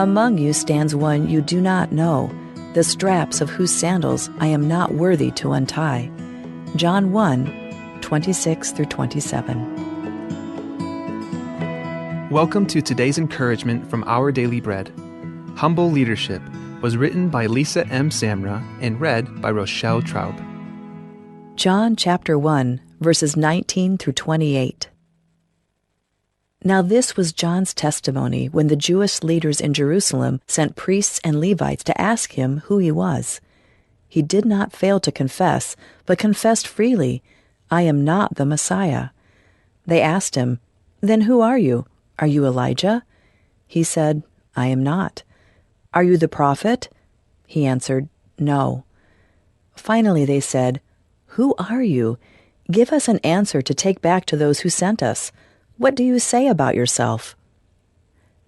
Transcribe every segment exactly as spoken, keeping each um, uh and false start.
Among you stands one you do not know, the straps of whose sandals I am not worthy to untie. John one, twenty-six through twenty-seven. Welcome to today's encouragement from Our Daily Bread. Humble Leadership was written by Lisa M. Samra and read by Rochelle Traub. John chapter one, verses nineteen through twenty-eight. Now this was John's testimony when the Jewish leaders in Jerusalem sent priests and Levites to ask him who he was. He did not fail to confess, but confessed freely, "I am not the Messiah." They asked him, "Then who are you? Are you Elijah?" He said, "I am not." "Are you the prophet?" He answered, "No." Finally they said, "Who are you? Give us an answer to take back to those who sent us. What do you say about yourself?"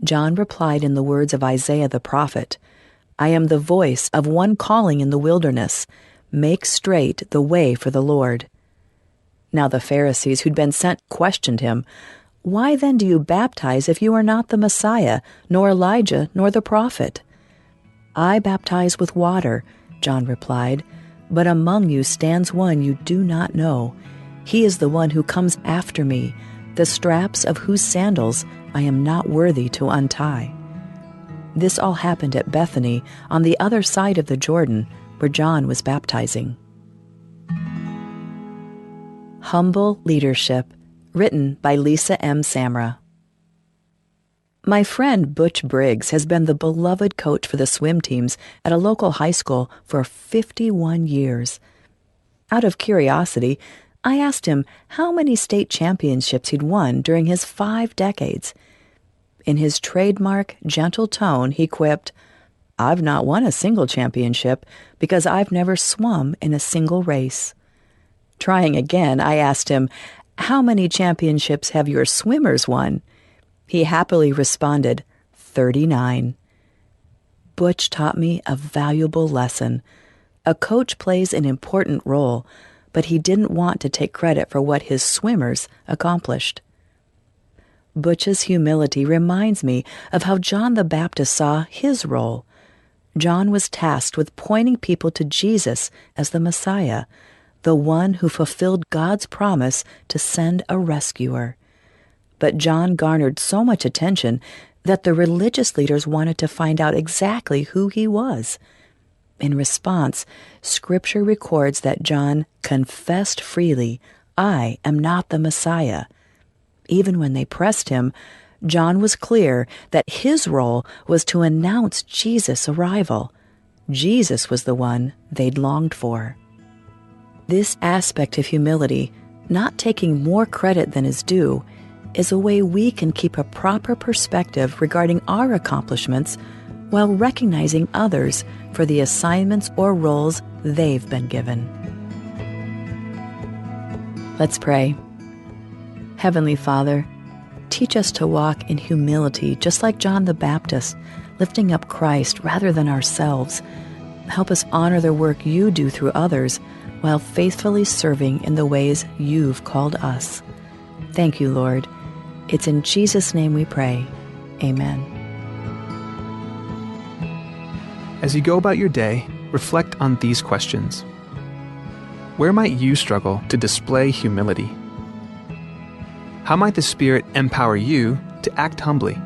John replied in the words of Isaiah the prophet, "I am the voice of one calling in the wilderness, 'Make straight the way for the Lord.'" Now the Pharisees who'd been sent questioned him, "Why then do you baptize if you are not the Messiah, nor Elijah, nor the prophet?" "I baptize with water," John replied, "but among you stands one you do not know. He is the one who comes after me, the straps of whose sandals I am not worthy to untie." This all happened at Bethany, on the other side of the Jordan, where John was baptizing. Humble Leadership, written by Lisa M. Samra. My friend Butch Briggs has been the beloved coach for the swim teams at a local high school for fifty-one years. Out of curiosity, I asked him how many state championships he'd won during his five decades. In his trademark gentle tone, he quipped, "I've not won a single championship because I've never swum in a single race." Trying again, I asked him, "How many championships have your swimmers won?" He happily responded, "Thirty-nine." Butch taught me a valuable lesson. A coach plays an important role, but he didn't want to take credit for what his swimmers accomplished. Butch's humility reminds me of how John the Baptist saw his role. John was tasked with pointing people to Jesus as the Messiah, the one who fulfilled God's promise to send a rescuer. But John garnered so much attention that the religious leaders wanted to find out exactly who he was. In response, Scripture records that John confessed freely, "I am not the Messiah." Even when they pressed him, John was clear that his role was to announce Jesus' arrival. Jesus was the one they'd longed for. This aspect of humility, not taking more credit than is due, is a way we can keep a proper perspective regarding our accomplishments while recognizing others for the assignments or roles they've been given. Let's pray. Heavenly Father, teach us to walk in humility, just like John the Baptist, lifting up Christ rather than ourselves. Help us honor the work you do through others while faithfully serving in the ways you've called us. Thank you, Lord. It's in Jesus' name we pray. Amen. As you go about your day, reflect on these questions. Where might you struggle to display humility? How might the Spirit empower you to act humbly?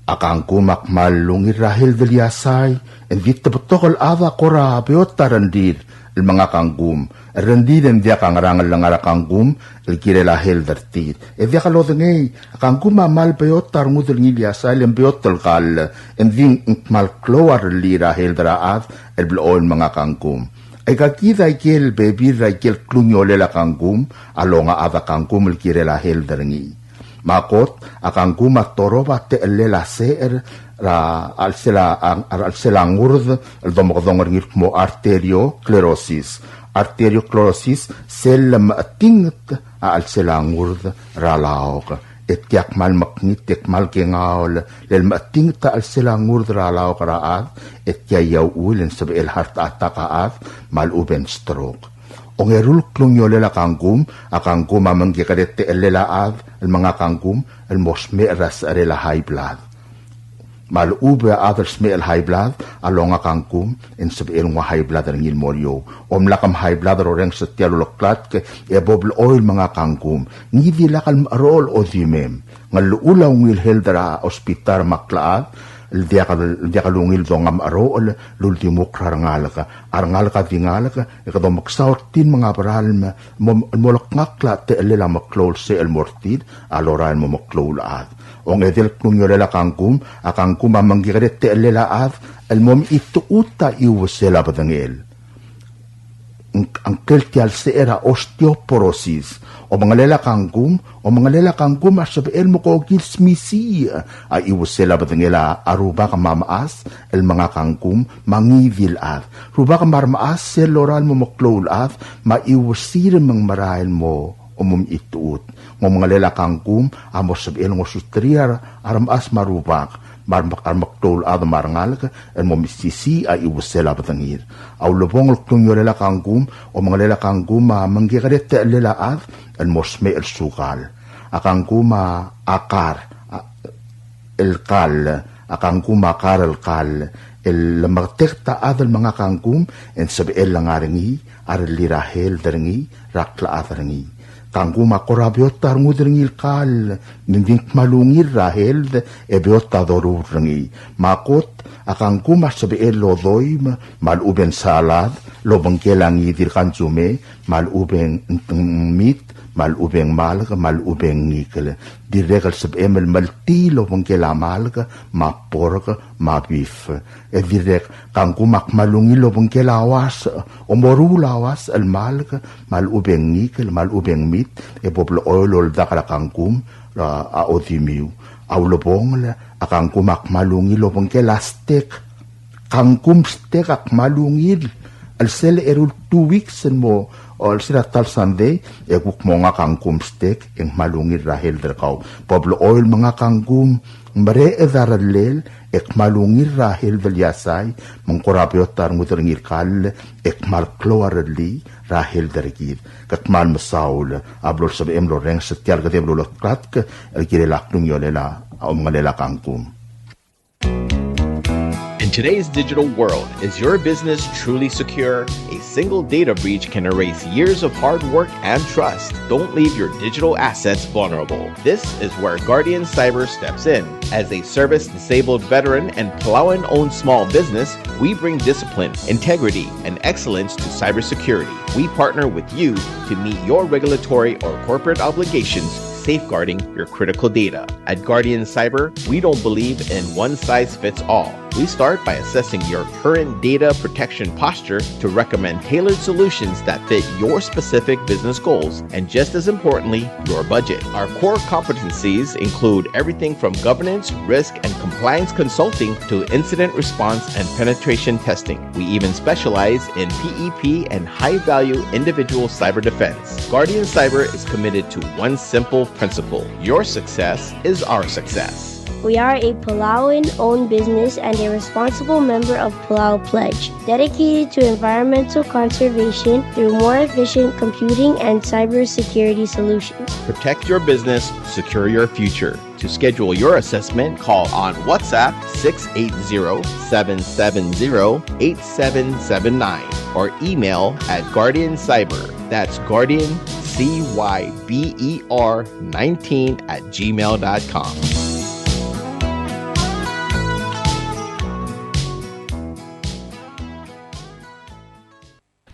A kangkum a kmal ungil er a health el iasai, e ng di te betok el chad a kora beot a rengrir el menga kangkum. Rengrir e ng diak a ngerang el ngar a kangkum el kirel a health er tir. E diak lodengei, a kangkum a kmal beot a rengud el ngii el iasai, e ng beot el kall, e ng di ng kmal klou a rellii er a health er a chad el blechoel el menga kangkum. Aika kid a ikel bebil er a ikel klungiolel a kangkum a longa a chad a kangkum el kirel a health er ngii. Me a kot, a kangkum a torob a techellel a secher er a chelsel a, a, a chelsel a ngurd el domekedong er ngii el kmo arteriosclerosis. Arteriosclerosis, sel lemechetinget a chelsel a ngurd er a laok. e tia kmal mekngit e kmal kengaol, le le mechetinget a chelsel a ngurd er a laok er a chad, e tia a uchul e ng sebechel heart attack a chad, me a lechub e ng stroke. Ongeru el klungiolel a kangkum, a kangkum a mengkekerei a techellel a chad el menga kangkum el mo smecher er a secherel a high blood. Me a lechub e a chad el smecher el high blood a longa kangkum, e ng sebechel nguu a high blood er ngii el mo er eou. Omlak em high blood er a orrenges er tia el uleklatk, e bo blechoel menga kangkum. Ngii di lak el mecherocher el odimem. Ng llechul a ungil health er a hospital me a klechad el diak, el diak lungil donga mecherocher el uldimukl er a rengalek. A rengalek a di ngalek, e kede omeksau er tir me ng a beralm el mo, mo lekngakl a techellel a meklou el secher el mo er tir a lorael el mo meklou el chad. Ongedei el klungiolel a kangkum, a kangkum a mengkekerei a techellel a chad el mo mechitechut a chiuesel a bedengel. Ng, ngklel tia el secher a osteoporosis. Omengelel a kangkum, omengelel a kangkum a sebechel mo kokil smisichii a chiuesel a bedengel a rubak me a mechas el menga kangkum, me a ngii di el chad. Rubak me a remechas sel lorael el mo meklou el chad, me a chiuesir me ng merael el mo omomechitechut. Ng omengelel a kangkum a mo sebechel ngosuterir a remechas me a rubak, me a rem-, a remeklou el chad me a rengalek el mo mesisiich a chiuesel a bedengir. A ulebongel el klungiolel a kangkum, omengelel a kangkum a mengkekerei a techellel a chad el mo smecher el sukal. A kangkum a, a kar, a, el kall, a kangkum a kar el kall, el lemeketeket a chad el menga kangkum, e ng sebechel el ngar er ngii a rellii er a health er ngii, er a klechad er ngii. Kangkum a kora beot a rengud er ngii el kall, me ng di ng kmal ungil er a health, e beot a doruul er ngii. Me a kot, a kangkum a sebechel el odoim, me a lechub e ng salad, el obengkel a ngii di el kansume, me a lechub e ng, ng, ng mit, me a lechub e ng malk, me a lechub e ng ngikel. Dirrek el sebechem el meltii el obengkel a malk, me a pork, me a beef. E dirrek, kangkum a kmal ungil el obengkel a uasech, omoruul a uasech el malk, me a lechub e ng ngikel, me a lechub e ng mit, e bo blechoel oldak er a kangkum, a, a odimiu. A ulebongel, a kangkum a kmal ungil el obengkel a steak. Kangkum steak a kmal ungil, el sel eru el two weeks el mo, o el sel a ta el Sunday, e kuk mo menga kangkum steak, e ng kmal ungil er a health er kau. Bo blechoel menga kangkum, mereched a rellel, e kmal ungil er a health el iasai, me ng kora beot a rengud er ngii el kall, e kmal klou a rellii er a health er kid. Ke kmal mesaul a blo lsebechem el orrenges er tia el kedeb el uleklatk el kirel a klungiolel a omengelel a kangkum. In today's digital world, is your business truly secure? A single data breach can erase years of hard work and trust. Don't leave your digital assets vulnerable. This is where Guardian Cyber steps in. As a service-disabled veteran and Palauan-owned small business, we bring discipline, integrity, and excellence to cybersecurity. We partner with you to meet your regulatory or corporate obligations, safeguarding your critical data. At Guardian Cyber, we don't believe in one size fits all. We start by assessing your current data protection posture to recommend tailored solutions that fit your specific business goals and, just as importantly, your budget. Our core competencies include everything from governance, risk, and compliance consulting to incident response and penetration testing. We even specialize in P E P and high-value individual cyber defense. Guardian Cyber is committed to one simple principle: your success is our success. We are a Palauan-owned business and a responsible member of Palau Pledge, dedicated to environmental conservation through more efficient computing and cybersecurity solutions. Protect your business, secure your future. To schedule your assessment, call on WhatsApp six eight zero, seven seven zero, eight seven seven nine or email at Guardian Cyber. That's Guardian C Y B E R nineteen at gmail dot com.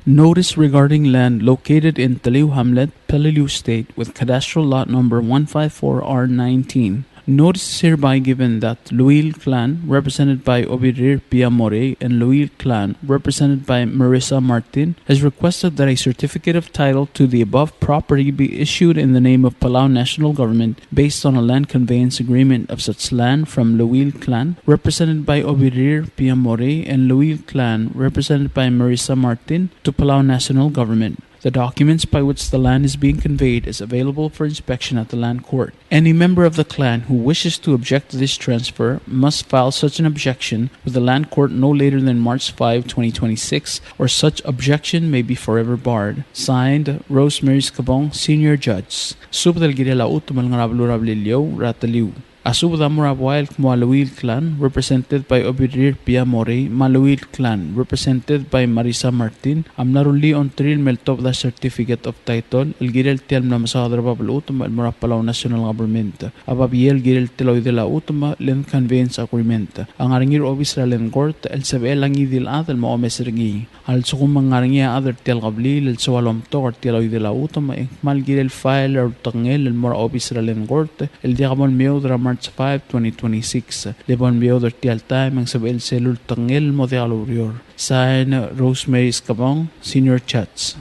Notice regarding land located in Teliu Hamlet, Peleliu State, with cadastral lot number one five four R nineteen. Notice is hereby given that Luil Clan, represented by Obirir Piamore, and Luil Clan, represented by Marissa Martin, has requested that a certificate of title to the above property be issued in the name of Palau National Government based on a land conveyance agreement of such land from Luil Clan, represented by Obirir Piamore, and Luil Clan, represented by Marissa Martin, to Palau National Government. The documents by which the land is being conveyed is available for inspection at the land court. Any member of the clan who wishes to object to this transfer must file such an objection with the land court no later than March five, twenty twenty-six, or such objection may be forever barred. Signed, Rosemary Skebong, Senior Judge. Subed el kirel a chutem el ngar er a beluu er a Beliliou er a Teliu. A subed a mo er a buai el kmo a Leuil Clan, represented by Obirir Pia Morei, me a Leuil Clan, represented by Marisa Martin, a mla rullii a ongtir el me ltobed a certificate of title el kirel tia el mla mesaod er a bab el chutem el mo er a Palau National Government. A babier el kirel tia el oidel a chutem, land conveyance agreement, a ngar er ngii er a obis er a land court el sebechel a ngii di el chad el mo omes er ngii. A lsekum ng ngar er ngii a chad er tia el kebliil el soal omtok er tia el oidel a chutem, e ng kmal kirel file er a ultekngel el mo er a obis er a land court el diak bo lemeoud er a March five, twenty twenty-six. Le bo lemeoud er tia el taem e ng sebechel sel ultekngel el mo diak loureor. Sign, Rosemary Skebong, Senior Judge.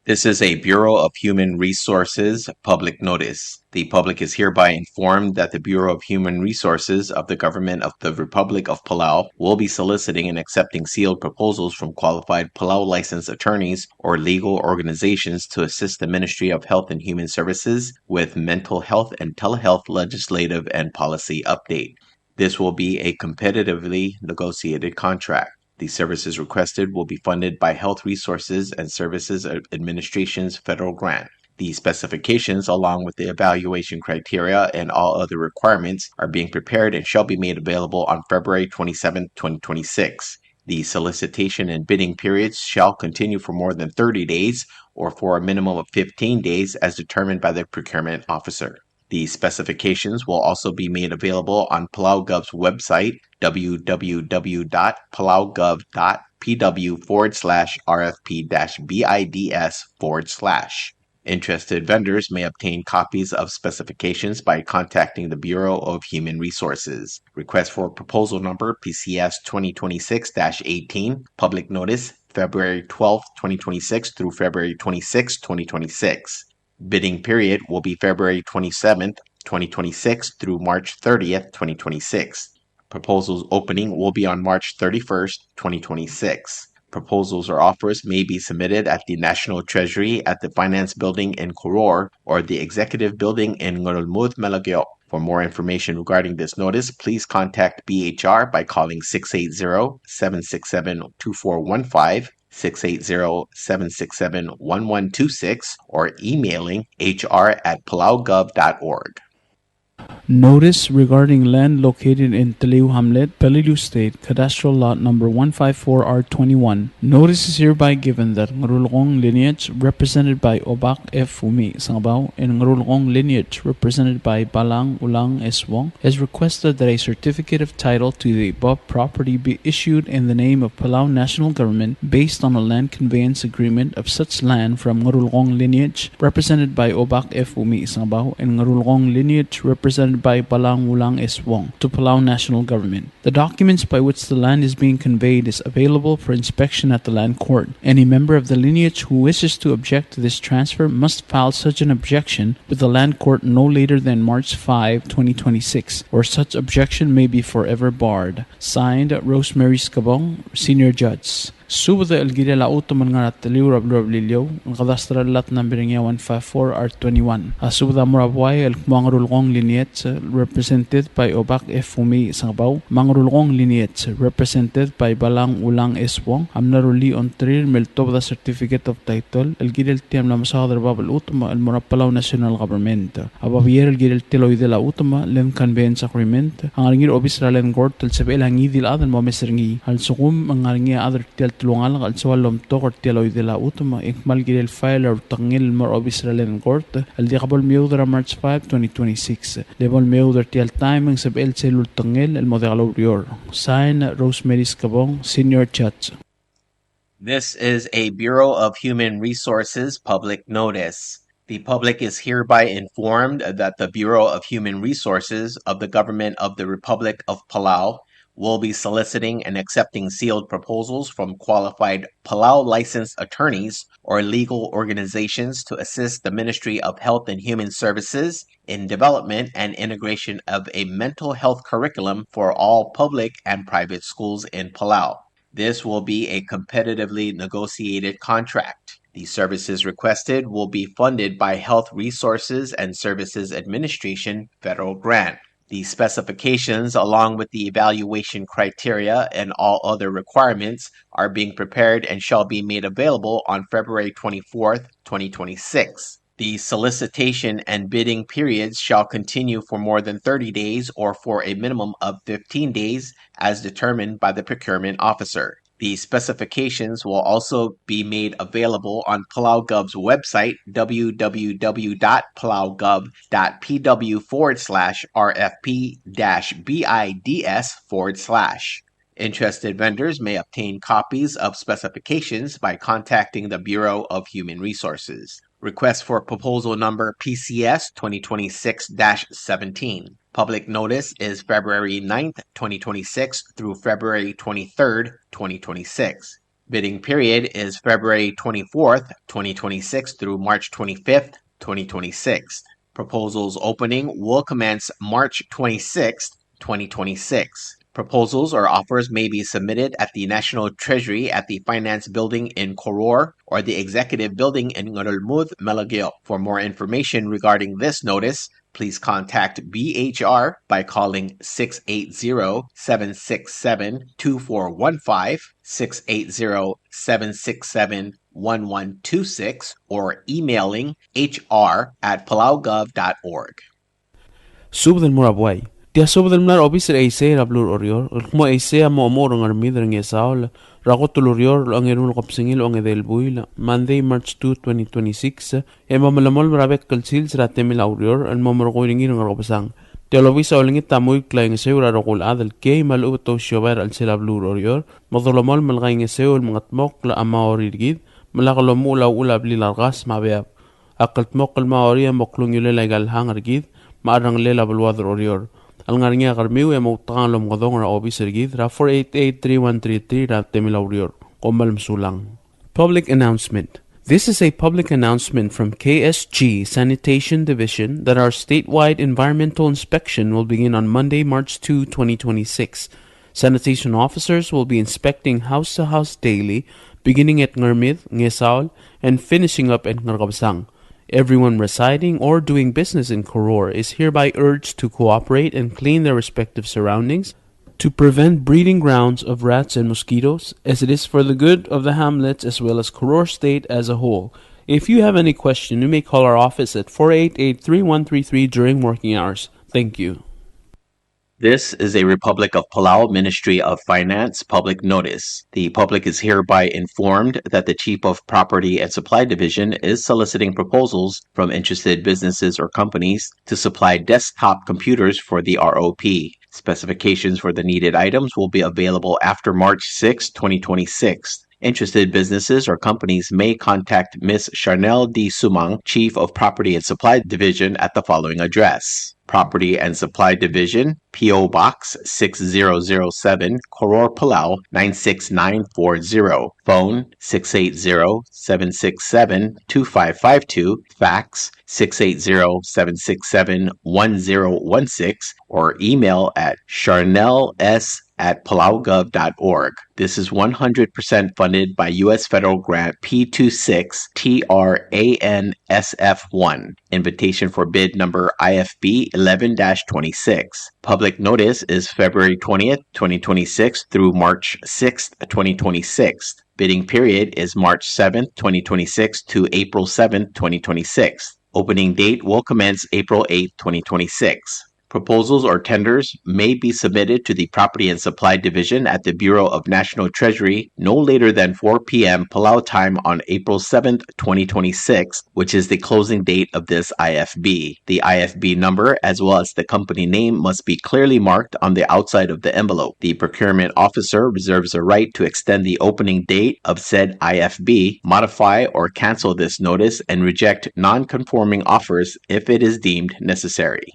This is a Bureau of Human Resources public notice. The public is hereby informed that the Bureau of Human Resources of the Government of the Republic of Palau will be soliciting and accepting sealed proposals from qualified Palau licensed attorneys or legal organizations to assist the Ministry of Health and Human Services with mental health and telehealth legislative and policy update. This will be a competitively negotiated contract. The services requested will be funded by Health Resources and Services Ad-, Administration's federal grant. The specifications, along with the evaluation criteria and all other requirements, are being prepared and shall be made available on February twenty-seventh, twenty twenty-six. The solicitation and bidding periods shall continue for more than thirty days or for a minimum of fifteen days as determined by the procurement officer. The specifications will also be made available on PalauGov's website, w w w dot palaugov dot p w forward slash r f p dash bids forward slash. Interested vendors may obtain copies of specifications by contacting the Bureau of Human Resources. Request for proposal number P C S twenty twenty-six dash eighteen, public notice, February twelfth, twenty twenty-six through February twenty-sixth, twenty twenty-six. Bidding period will be February twenty-seventh, twenty twenty-six through March thirtieth, twenty twenty-six. Proposals opening will be on March thirty-first, twenty twenty-six. Proposals or offers may be submitted at the National Treasury at the Finance Building in Koror or the Executive Building in Ngerulmud, Melekeok. For more information regarding this notice, please contact B H R by calling six eight zero, seven six seven, two four one five, six eight zero, seven six seven, one one two six, or emailing H R at palaugov dot org. Notice regarding land located in Teliu Hamlet, Peleliu State, Cadastral Lot Number one five four R twenty-one. Notice is hereby given that Ngerulgong lineage, represented by Obak F. Umi Sengebau, and Ngerulgong lineage, represented by Balang Ulang S. Wong, has requested that a certificate of title to the above property be issued in the name of Palau National Government based on a land conveyance agreement of such land from Ngerulgong lineage, represented by Obak F. Umi Sengebau, and Ngerulgong lineage, represented by Balang Ulang S. Wong, to Palau National Government. The documents by which the land is being conveyed is available for inspection at the land court. Any member of the lineage who wishes to object to this transfer must file such an objection with the land court no later than March five, twenty twenty-six, or such objection may be forever barred. Signed, Rosemary Skebong, Senior Judge. Subed el kirel a chutem el ngar er a Teliu er a beluu er a Beliliou, el cadastral lot number one five four R twenty-one. A subed a mo er a buai el kmo a Ngerulgong lineage, represented by Obak F. Umi Sengebau, me a Ngerulgong lineage, represented by Balang Ulang S. Wong, a mla rullii a ongtir me ltobed a certificate of title el kirel tia el mla mesaod er a bab el chutem el mo er a Palau National Government. A babier el kirel tia el oidel a chutem, land conveyance agreement, a ngar er ngii er a obis er a land court el sebechel a ngii di el chad el mo omes er ngii. A lsekum ng ngar er ngii a chad er tia el telungalek el soal lomtok er tia el oidel a chutem, e ng kmal kirel file er a ultekngel el mo er a obis er a land court el diak bo lemeoud er a March five, twenty twenty-six. Le bo lemeoud er tia el taem e ng sebechel sel ultekngel el mo diak loureor. Sign, Rosemary Skebong, Senior Judge. This is a Bureau of Human Resources public notice. The public is hereby informed that the Bureau of Human Resources of the Government of the Republic of Palau will be soliciting and accepting sealed proposals from qualified Palau licensed attorneys or legal organizations to assist the Ministry of Health and Human Services in development and integration of a mental health curriculum for all public and private schools in Palau. This will be a competitively negotiated contract. The services requested will be funded by Health Resources and Services Administration federal grant. The specifications, along with the evaluation criteria and all other requirements, are being prepared and shall be made available on February twenty-fourth, twenty twenty-six. The solicitation and bidding periods shall continue for more than thirty days or for a minimum of fifteen days as determined by the procurement officer. The specifications will also be made available on PalauGov's website, www.palaugov.pw forward slash rfp dash bids forward slash. Interested vendors may obtain copies of specifications by contacting the Bureau of Human Resources. Request for proposal number P C S twenty twenty-six dash seventeen. Public notice is February ninth, twenty twenty-six through February twenty-third, twenty twenty-six. Bidding period is February twenty-fourth, twenty twenty-six through March twenty-fifth, twenty twenty-six. Proposals opening will commence March twenty-sixth, twenty twenty-six. Proposals or offers may be submitted at the National Treasury at the Finance Building in Koror or the Executive Building in Ngerulmud, Melekeok. For more information regarding this notice, please contact B H R by calling six eight zero, seven six seven, two four one five, six eight zero, seven six seven, one one two six, or emailing H R at palaugov dot org. Subed el mo er a buai. Tia subed el mla er a obis er a Eisei er a beluu er Oreor el kmo Eisei a mo omuchel er a Ngermid er a Ngesaol er a kot el ureor el ongeru el kebesengil a ongedei el buil, Monday, March two, twenty twenty-six, e mo melemolem er a bek el sils er a temel a ureor el mo merkui er ngii er a Ngerkebesang. Tia el obis a olengit a mo ungil a kaingeseu er a rokui el chad el kiei me a lechub e te ousiobai er a chelsel a beluu er Oreor me dolemolem el kaingeseu el mengetmokl a Maori er kid me lak lomuchel a uchul a blil a rekas me a beab. A kldmokl el Maori a mo klungiolel aika el hang er kid me a cherrengelel a beluad er Oreor. A lengar er ngii a kermiu e moutekangel el omekedong er a obis er kid er a four eight eight three one three three er a temel a ureor. Kom kmal mesulang. Public announcement. This is a public announcement from K S G Sanitation Division that our statewide environmental inspection will begin on Monday, March two, twenty twenty-six. Sanitation officers will be inspecting house to house daily, beginning at Ngermid, Ngesaol, and finishing up at Ngerkebesang. Everyone residing or doing business in Koror is hereby urged to cooperate and clean their respective surroundings to prevent breeding grounds of rats and mosquitoes, as it is for the good of the hamlets as well as Koror State as a whole. If you have any question, you may call our office at four eight eight three one three three during working hours. Thank you. This is a Republic of Palau Ministry of Finance public notice. The public is hereby informed that the Chief of Property and Supply Division is soliciting proposals from interested businesses or companies to supply desktop computers for the R O P. Specifications for the needed items will be available after March sixth, twenty twenty-six. Interested businesses or companies may contact Miss Charnel D. Sumang, Chief of Property and Supply Division, at the following address: Property and Supply Division, P O Box six zero zero seven, Koror, Palau nine six nine four zero. Phone six eight zero, seven six seven, two five five two. Fax six eight zero, seven six seven, one zero one six, or email at charnels at palaugov dot org. This is one hundred percent funded by U S Federal Grant P two six T R A N S F one. Invitation for bid number I F B eleven dash twenty-six. Public notice is February twentieth, twenty twenty-six through March sixth, twenty twenty-six. Bidding period is March seventh, twenty twenty-six to April seventh, twenty twenty-six. Opening date will commence April eighth, twenty twenty-six. Proposals or tenders may be submitted to the Property and Supply Division at the Bureau of National Treasury no later than four p.m. Palau time on April seventh, twenty twenty-six, which is the closing date of this I F B. The I F B number, as well as the company name, must be clearly marked on the outside of the envelope. The procurement officer reserves a right to extend the opening date of said I F B, modify or cancel this notice, and reject non-conforming offers if it is deemed necessary.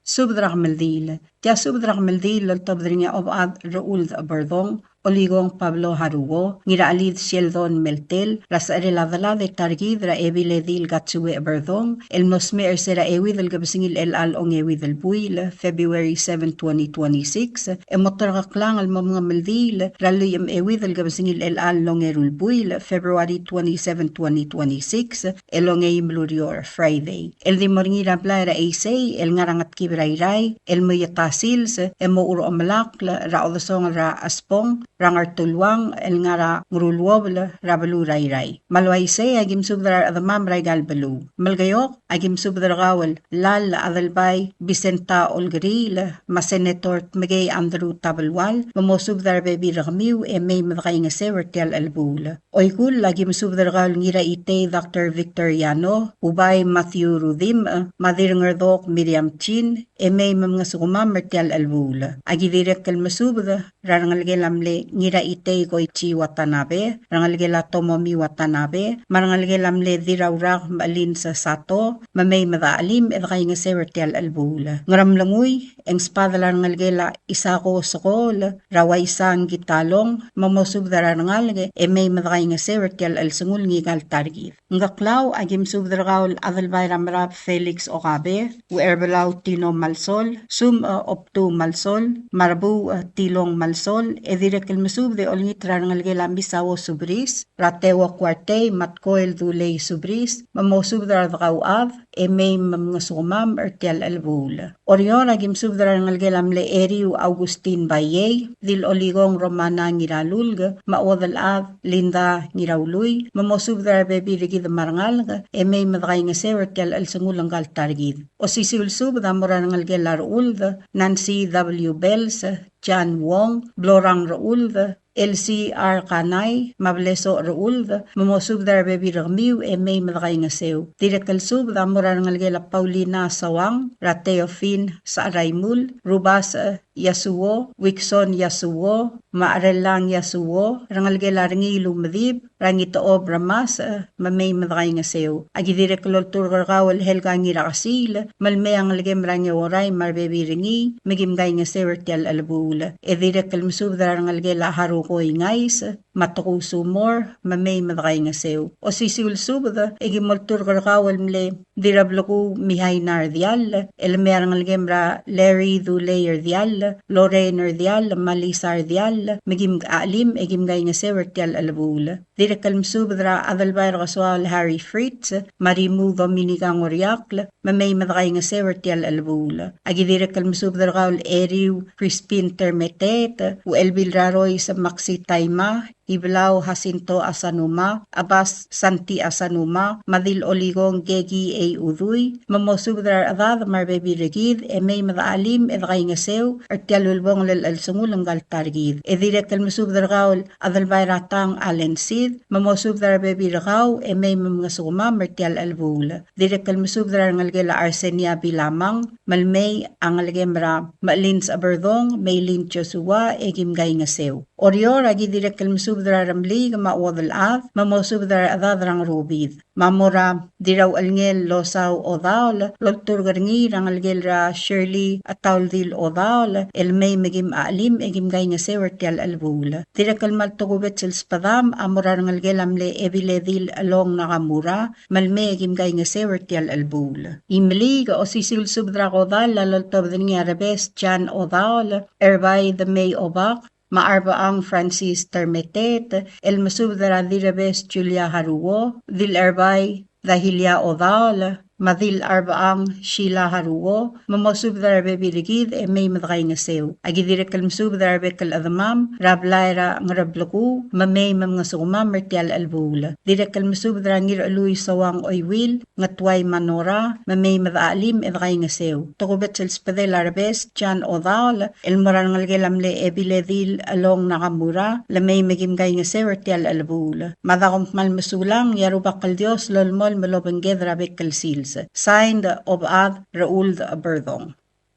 Subed er a kemeldiil. Tia subed er a kemeldiil el oltobed er ngii a Obechad Rechuld Berdong, Oligong Pablo Haruo, Ngirachelid Sheldon Meltel, er a secherel a delad e ta er kid er a Ebiledil Katsue Berdong, el mlo smecher er se er a euid el kebesengil el chelecha el ongeuid el buil, February seven, twenty twenty-six, e mo terkeklang el mo mengemeldiil er a lluich me a euid el kebesengil el chelecha el ongeru el buil, February twenty-seven, twenty twenty-six, el ongeim el ureor, Friday. El di mo er ngii er a blai er a Eisei, el ngar er a Ngetkib er a Irrai, el mo ieta sils, e mo er a omelakl er a odesongel er a Chesbong er a Ngertuluang, el ngar er a Ngeruluobel er a beluu er a Irrai. Me a le uaisei, aki mesubed er a rechedemam er aika el beluu. Melekeok, aki mesubed er kau el Lal Adelbai Vicenta Olkeriil, me a Senator Tmekei Andrew Tabelual, me mosubed er a rebebil er kemiu e mei me dekaingeseu er tia el chelebuul. Oikull, aki mesubed er kau el Ngiraitei Doctor Victor Yano, Ubai Matthew Rudimch, me a Dirrengerdok Miriam Chin, e mei me mngesukemam er tia el chelebuul. Aki dirrek el mesubed er a rengelekel a mle Ngiraitei Koichi Watanabe, rengelekel a Tomomi Watanabe, me a rengelekel a mle Dirraurak Melins Sato, me mei me dechelim e dekaingeseu er tia el chelebuul. Ngeremlengui, e ng sbadel a rengelekel a Isako Sekool, er a Uaisang Kitalong, me mosubed er a rengalek e mei me dekaingeseu er tia el chelsengul ngika el ta er kid. Ngkeklau, aki mesubed er kau el Adelbai er a Merab Felix Okabe, Ucherbelau Tino Malsol, Sumech Optu Malsol, me a Rebuuch Tilong Malsol, e dirrek el mesubed e olengit er a rengelekel a Misao Subris, er a Teuo Kuartei, me a Tkoel Dulei Subris, me mosubed er a redekauchad, e mei me mngesukemam er tia el chelebuul. Oreor, aki mesubed er a rengelekel a mle Eriu Augustin Baiei, Dil Oligong Romana Ngiralulk, me a Uodelchad Linda Ngiraului, me mosubed er a rebebil er kid me a rengalek, e mei me dekaingeseu er tia el chelsengul ngka el ta er kid. Osisiu el subed a mo er a rengelekel a Rechuld, Nancy W. Bells, Jan Wong, Blorang Rechuld, Elsie R. Kanai, me a Blesoch Rechuld, me mosubed er a rebebil er kemiu e mei me dekaingeseu. Dirrek el subed a mo er a rengelekel a Paulina Sawang, er a Teofin Saraimul, Rubasech Yasuo, Wikson Yasuo, me a Cherelang Yasuo, rengelekel a Rengiil Umedib, er a Ngitechob Remasech, me mei me dekaingeseu. Aki dirrek el olturk er kau el Helga Ngirakesiil, me le mei a ngelekem er a Ngeorai me a rebebil er ngii, me kim kaingeseu er tia el chelebuul. E dirrek el mesubed er a rengelekel a Haruko Ingais, me a Tekuusumor, me mei me dekaingeseu. Osisiu el subed, e kim olturk er kau el mle Dirrableku Mihaina Rdiall, el mei a rengelekem er a Larry Dulei Rdiall, Lorraine Rdiall, me a Lisa Rdiall, me kim chelim e kim kaingeseu er tia el chelebuul. Dirrek el mesubed er a Adelbai er a Kesoaol Harry Fritz, me a Rimuu Dominica Ngoriakl, me mei me dekaingeseu er tia el chelebuul. Aki dirrek el mesubed er kau el Eriu Crispin Termeteet, Uchelbil er a Rois Maxi Taima, Ibelau Jacinto Asanuma, Abas Santi Asanuma, me a Dil Oligong Keki Ei Udui, me mosubed er a rechedad me a rebebil er kid, e mei me dechelim e dekaingeseu er tia el ulebongel el chelsengul ngka el ta er kid. E dirrek el mesubed er kau el Adelbai er a Tang Allen Sid, me mosubed er a rebebil er kau, e mei me mngesukemam er tia el chelebuul. Dirrek el mesubed er a rengelekel a Arsenia Bilamang, me le mei a ngelekem er a Mechelins Cheberdong, Meilin Joshua, e kim kaingeseu. Oreor, aki dirrek el mesubed er a Remeliik me a Uodelchad, me mosubed er a rechedad er a Ngerubid. Me a mo er a Dirrauchelngel Losau Odaol, el olturk er ngii er a ngelekel er a Shirley Atauldil Odaol, el mei me kim chelim e kim kaingeseu er tia el chelebuul. Dirrek el kmal tokubets el sbedam a mo er a rengelekel a mle Ebiledil Elong Nakamura, me le mei e kim kaingeseu er tia el chelebuul. Imeliik, osisiu el subed er a kodall a loltobed er ngii a Rebes Jan Odaol, Erbai Demei Obak, me a Arbechang Francis Termeteet, el mesubed er a Dirrebes Julia Haruo, Dilerbai Dahilia Odaol, me a Dilarbechang Sheila Haruo, me mosubed er a rebebil er kid e mei me dekaingeseu. Aki dirrek el mesubed er a rebek el chedemam er a blai er a Ngerebleku, me mei me mngesukemam er tia el chelebuul. Dirrek el mesubed er a Ngirchelui Sowang Oiwil, Ngetuai me a Nora, me mei me dechelim e dekaingeseu. Tokubets el sbedel a Rebes Jan Odaol, el mo er a rengelekel a mle Ebiledil Elong Nakamura, le mei me kim kaingeseu er tia el chelebuul. Me a da kom kmal mesulang, e a Rubak el Dios lolemolem el obengked er a bek el sils. Signed, Obechad Rechuld Berdong.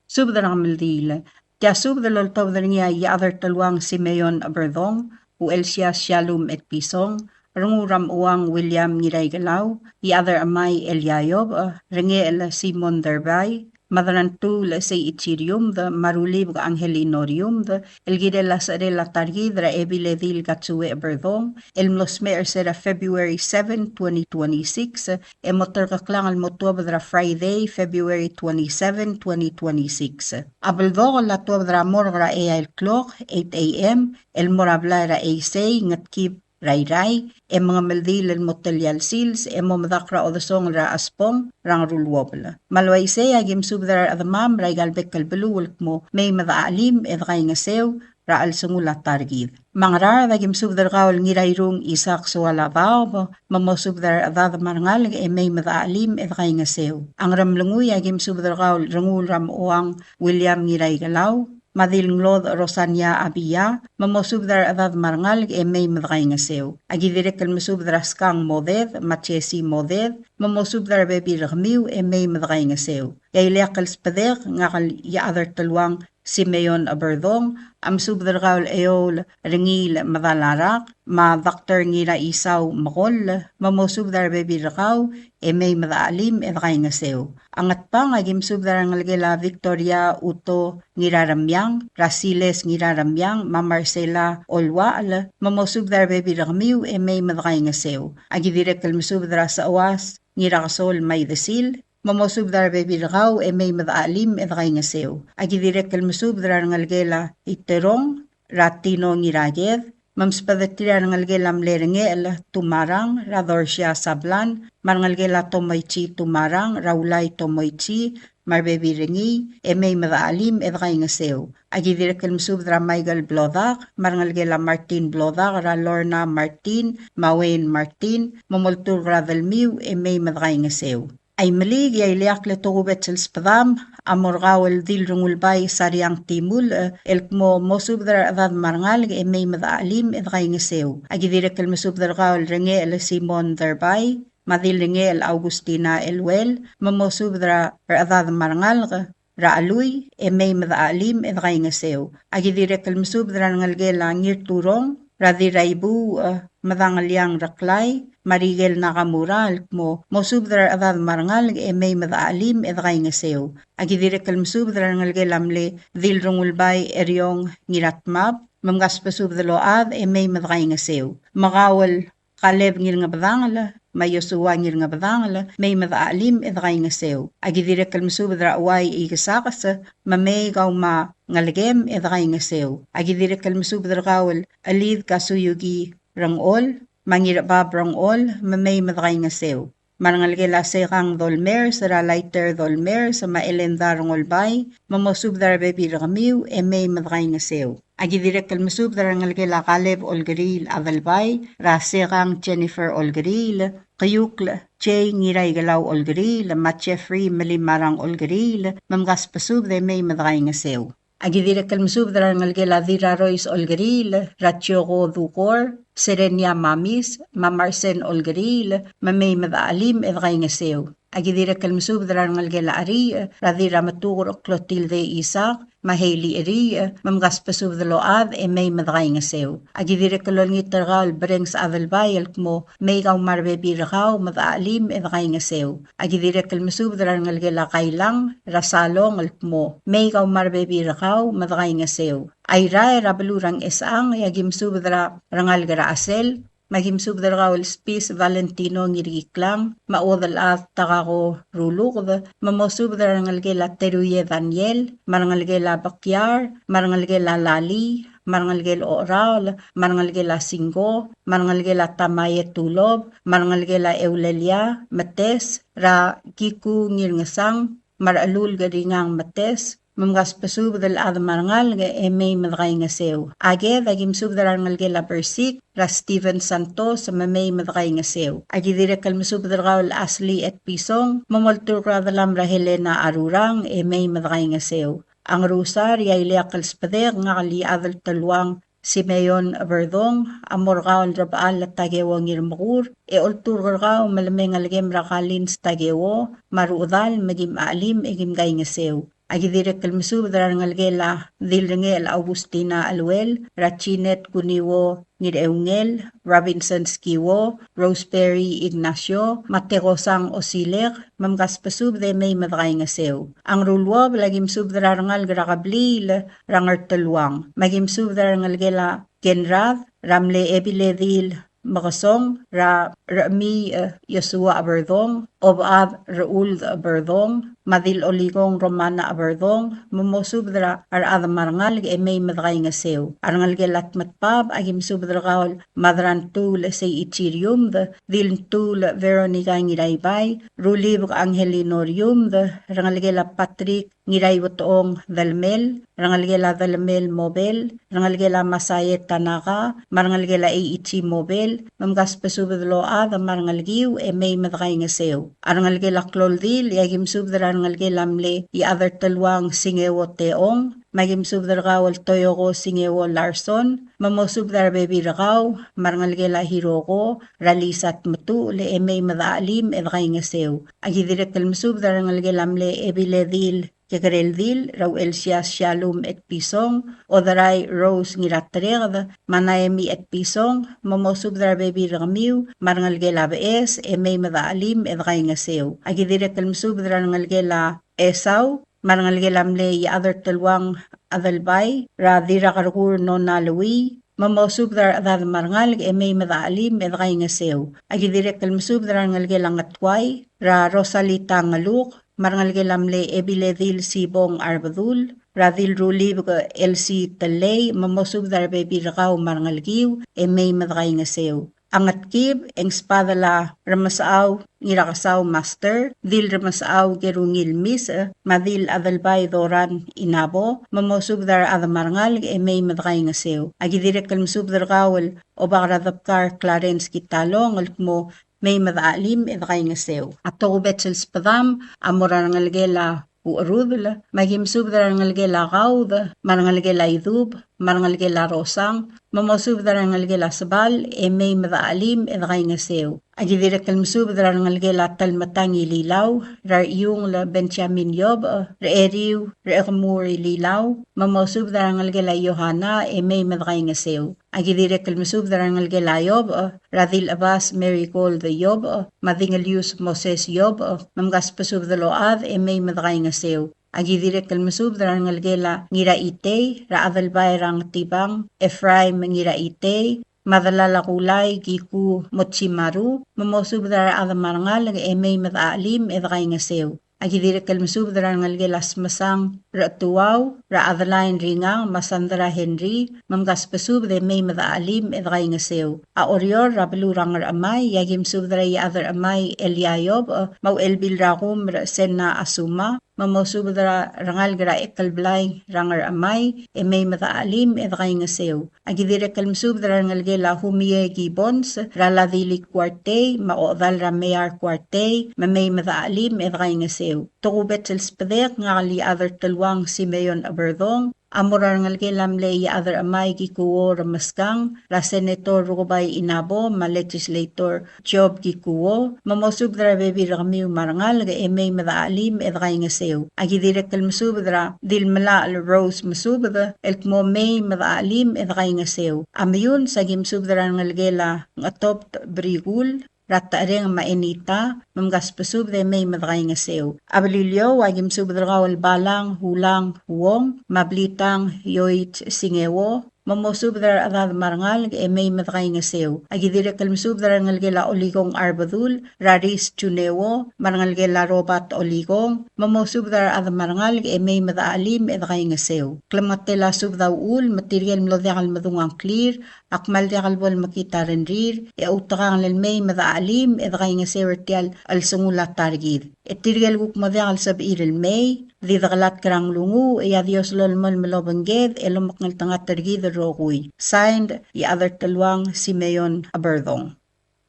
Subed er a kemeldiil. Tia subed el oltobed er ngii a Iechad er Teluang Simeon Berdong, Uchelsias Shallum Etpison, Rengul er a Mechuang William Ngiraikelau, Iechad er Chemai Elia Iobech, Rengechel Simon Derbai, me a Derantulesei Ichiriumd, me a Rulibek Angelino Riumd, el kirel a secherel a ta er kid er a Ebiledil Katsue Berdong, el mlo smecher er se er a February seven, twenty twenty-six, e mo terkeklang el mo tuobed er a Friday, February twenty-seven, twenty twenty-six. A beldokel a tuobed er a morgue er a eai el klok, eight A M, el mo er a blai er a Eisei, Ngetkib er a Irrai, e mengemeldiil el mo telial sils, e mo medakl er a odesongel er a Chesbong er a Ngeruluobel. Me a le uaisei a ki mesubed er a rechedemam er aika el bek el beluu el kmo mei me dechachelim e dekaingeseu er a chelsengul a ta er kid. Me a Ngaraard a ki mesubed er kau el Ngirairung Isaac Soalabaob, me mosubed er a rechedad me a rengalek e mei me dechachelim e dekaingeseu. A Ngeremlengui a ki mesubed er kau el Rengul er a Mechuang William Ngiraikelau, me a Dilnglodech Rosania Abia, me mosubed er a rechedad me a rengalek e mei me dekaingeseu. A ki dirrek el mesubed er a Skang Moded, me a Jesse Moded, me mosubed er a rebebil er kemiu e mei me dekaingeseu. E a ileakl el sbedek, ngak el Iechad er Teluang Simeon Eberdong, a mesubed er kau el Eoul Rengiil Medalarak, me a Doctor Ngiraisau Mekoll, me mosubed er a rebebil er kau e mei me dechachelim e dekaingeseu. A Ngatpang a ki mesubed er a rengelekel a Victoria Uto Ngiraremiang, er a Siles Ngiraremiang, me a Marcela Oluachel, me mosubed er a rebebil er kemiu e mei me dekaingeseu. A ki dirrek el mesubed er a Sechuas Ngirakesol me a Idesil, me mosubed er a rebebil er kau e mei me dechachelim e dekaingeseu. A ki dirrek el mesubed er a rengelekel a Iterong, er a Tino Ngiraked, me msbedeterir a rengelekel a mle Rengechel Tumarang, er a Dorsia Sablan, me a rengelekel a Tomoichi Tumarang, er a Ulai Tomoichi, me a rebebil er ngii, e mei me dechachelim e dekaingeseu. A ki dirrek el mesubed er a Michael Blodak, me a rengelekel a Martin Blodak, er a Lorna Martin, me a Wayne Martin, me molturk er a delmiu e mei me dekaingeseu. A Imeliik, e a ileakl e tokubets el sbedam a mo er kau el Dilrengulbai Sariang Timulch, el kmo mosubed er a rechedad me a rengalek e mei me dechachelim e dekaingeseu. A ki dirrek el mesubed er kau el Rengechel Simon Derbai, me a Dilrengechel Augustina Eluel, me mosubed er a rechedad me a rengalek er a Chelui e mei me dechachelim e dekaingeseu. A ki dirrek el mesubed er a rengelekel a Ngirturong, er a Dirraibuuch, e, Medangeliang Reklai, me a Rikel Nakamura, el kmo mosubed er a rechedad me a rengalek e mei me dechachelim e dekaingeseu. A ki dirrek el mesubed er a rengelekel a mle Dilrengulbai Eriong Ngiratmab, me mkasbesubed el ochad e mei me dekaingeseu. Me kau el Kaleb Ngirngebedangel, me a Iosua Ngirngebedangel, mei me dechachelim e dekaingeseu. A ki dirrek el mesubed er a Uai Ikesakes, me mei kau me a ngelekem e dekaingeseu. A ki dirrek el mesubed er kau el Chelid Kasuyuki Rengchol, me a Ngirebab Rengchol, me mei me dekaingeseu. Me a rengelekel a Sekang Dolmers, er a Laiter Dolmers, me a Elenda Rengolbai, me mosubed er a rebebil er kemiu e mei me dekaingeseu. A ki dirrek el mesubed er a rengelekel a Kaleb Olkeriil Adelbai, er a Sekang Jennifer Olkeriil, Keiukl Jay Ngiraikelau Olkeriil, me a Jeffrey Melimarang Olkeriil, me mkasbesubed e mei me dekaingeseu. A ki dirrek el mesubed er a rengelekel a Dirrarois Olkeriil, er a Chioko Dukor, Serenia Mamis, me a Marsen Olkeriil, me mei me dechachelim e dekaingeseu. A ki dirrek el mesubed er a rengelekel a Cheriich, er a Dirrametuker Clotilde Isaac, me a Hailey Cheriich, me mkasbesubed el ochad e mei me dekaingeseu. A ki dirrek el olengit er kau el Brengs Adelbai el kmo mei kau me a rebebil er kau me dechachelim e dekaingeseu. A ki dirrek el mesubed er a rengelekel a Kailang, er a Salong el kmo mei kau me a rebebil er kau me dekaingeseu. A Irrai er a beluu er a Ngchesechang, e a ki mesubed er a rengalek er a Chesel, me a ki mesubed er kau el Spis Valentino Ngirkiklang, me a Uodelchad Takako Ruluked, me mosubed er a rengelekel a Teruie Daniel, me a rengelekel a Bekiar, me a rengelekel a Lali, me a rengelekel a Ocheraol, me a rengelekel a Singko, me a rengelekel a Tamaie Tulob, me a rengelekel a Eulelia Metes, er a Kiku Ngirngesang, me a Rechelulk Ringang Metes, me mkasbesubed el chad me a rengalek e mei me dekaingeseu. A Ked a ki mesubed er a rengelekel a Bersik, er a Steven Santos, me mei me dekaingeseu. A ki dirrek el mesubed er kau el Ashley Etpison, me molturk er a delam er a Helena Arurang, e mei me dekaingeseu. A Ngerusar, e a ileakl el sbedek, ngak el Iechad el Teluang Simeon Eberdong, a mo er kau el Rebechall Takeo Ngirmekur, e olturk er kau me le mei ngelekem er a Kalins Takeo, me a rechedal me kim chachelim e kim kaingeseu. A ki dirrek el mesubed er a rengelekel a Dilrengechel Augustina Aluel, er a Jeanette Kuniwo Ngireungel, Robinson Skiwo, Roseberry Ignacio, me a Tekosang Osilek, me mkasbesubed e mei me dekaingeseu. A Ngeruluobel a ki mesubed er a rengalek er a kebliil er a Ngerteluang, me a ki mesubed er a rengelekel a Kenrad, er a mle Ebiledil Mekesong, er a Rechemiich Iosua Cheberdong, Obechad Rechuld Cheberdong, me a Dil Olikong Romana Cheberdong, me mosubed er a rechad me a rengalek e mei me dekaingeseu. A rengelekel a Tmetbab a ki mesubed er kau el Madrantuul Seiichi Riumd, Dilntuul Veronica Ngiraibai, Rulibek Angelino Riumd, rengelekel a Patrick Ngiraiuetong Delmel, rengelekel a Delmel Mobel, rengelekel a Masae Tanaka, me a rengelekel a Eiichi Mobel, me mkasbesubed el ochad me a rengelekiu e mei me dekaingeseu. A rengelekel a Kloldil, e a ki mesubed er a rengelekel a mle Iechad er Teluang Singeo Teong, me a ki mesubed er kau el Toyoko Singeo Larson, me mosubed er a rebebil er kau, me a rengelekel a Hiroko, er a Lisa Tmetuchl, e mei me dechachelim e dekaingeseu. A ki dirrek el mesubed er a rengelekel a mle Ebiledil Kekereldil, er a Uchelsias Shalom Etpison, Oderai Rose Ngiratereked, me a Naemi Etpison, me mosubed er a rebebil er kemiu, me a rengelekel a Beches, e mei me dechachelim e dekaingeseu. A ki dirrek el mesubed er a rengelekel a Esau, me a rengelekel a mle Iechad er Teluang Adelbai, er a Dirrakerkur Nona Lui, me mosubed er a rechedad me a rengalek e mei me dechachelim e dekaingeseu. A ki dirrek el mesubed er a rengelekel a Ngetuai, er a Rosalita Ngeluk, me a rengelekel a mle Ebiledil Sibong Arbedul, er a Dilrulibek Elsie Telei, me mosubed er a rebebil er kau me a rengelekiu e mei me dekaingeseu. A Ngetkib, e ng sbadel a Remesechau Ngirakesau Master, Dil Remesechau Kerungil Misech, me a Dil Adelbai Doran Inabo, me mosubed er a rechad me a rengalek e mei me dekaingeseu. A ki dirrek el mesubed er kau el Obak er a Debkar Clarence Kitalong, el kmo mei me dechachelim e dekaingeseu. A tokubets el sbedam a mo er a rengelekel a Ucherudel, me a ki mesubed er a rengelekel a Kaud, me a rengelekel a Idub, me a rengelekel a Rosang, me mosubed er a rengelekel a Sebal, e mei me dechachelim e dekaingeseu. A ki dirrek el mesubed er a rengelekel a Telmetang Ililau, er a Rechiungl Benjamin Iobech, er a Eriu, er a Ekemur Ililau, me mosubed er a rengelekel a Yohana, e mei me dekaingeseu. A ki dirrek el mesubed er a rengelekel a Iobech, er a Dilchebas Marigold Iobech, me a Dingelius Moses Iobech, me mkasbesubed el ochad e mei me dekaingeseu. A ki dirrek el mesubed er a rengelekel a Ngiraitei, er a Adelbai er a Ngetibang Ephraim Ngiraitei, me a delal a Kulai Kiku Mochimaru, me mosubed er a rechad me a rengalek e mei me dechachelim e dekaingeseu. A ki dirrek el mesubed er a rengelekel a Smesang Rechetuau, er a Adeline Ringang, me a Sandra Henry, me mkasbesubed e mei me dechachelim e dekaingeseu. A Oreor, er a beluu er a Ngerchemai, e a ki mesubed er a Iechad er Chemai Elia Iobech, me a Uchelbil er a Kum er a Sena Asuma, me mosubed er a rengalek er a Ekelblai er a Ngerchemai, e mei me dechachelim e dekaingeseu. A ki dirrek el mesubed er a rengelekel a Humie Gibbons, er a Ladilik Kuartei, me a ochedal er a Mear Kuartei, me mei me dechachelim e dekaingeseu. Tokubets el sbedek, ngak el Iechad er Teluang Simeon Cheberdong, a mo er a rengelekel a mle Iechad er Chemai Kikuo Remeskang, er a Senator Rukebai Inabo, me a Legislator Job Kikuo, me mosubed er a rebebil er kemiu me a rengalek e mei me dechachelim e dekaingeseu. A ki dirrek el mesubed er a Dilmelachel Rose Mesubed, el kmo mei me dechachelim e dekaingeseu. A Meyuns a ki mesubed er a rengelekel a Ngetobt Brikul, er a Techereng me a Enita, me mkasbesubed e mei me dekaingeseu. A Beliliou a ki mesubed er kau el Balang Ulang Uong, me a Blitang Yoich Singeo, me mosubed er a rechedad me a rengalek e mei me dekaingeseu. A ki dirrek el mesubed er a rengelekel a Olikong Arbedul, er a Ris Juneo, me a rengelekel a Robert Olikong, me mosubed er a rechad me a rengalek e mei me dechachelim e dekaingeseu. Klemengetel a subed a uchul, me tirke el mlo diak el medung a ngklir, a kmal diak el bo lemekngit a rengrir, e outekangel el mei me dechachelim e dekaingeseu er tia el chelsengul a ta er kid. E tirke el kuk mo diak el sebechir el mei, di dekelatk er a nglunguuch, e a Dios lolemolem el obengked, e lomekngeltengat er kid el rokui. Signed, Iechad er Teluang Simeon Cheberdong.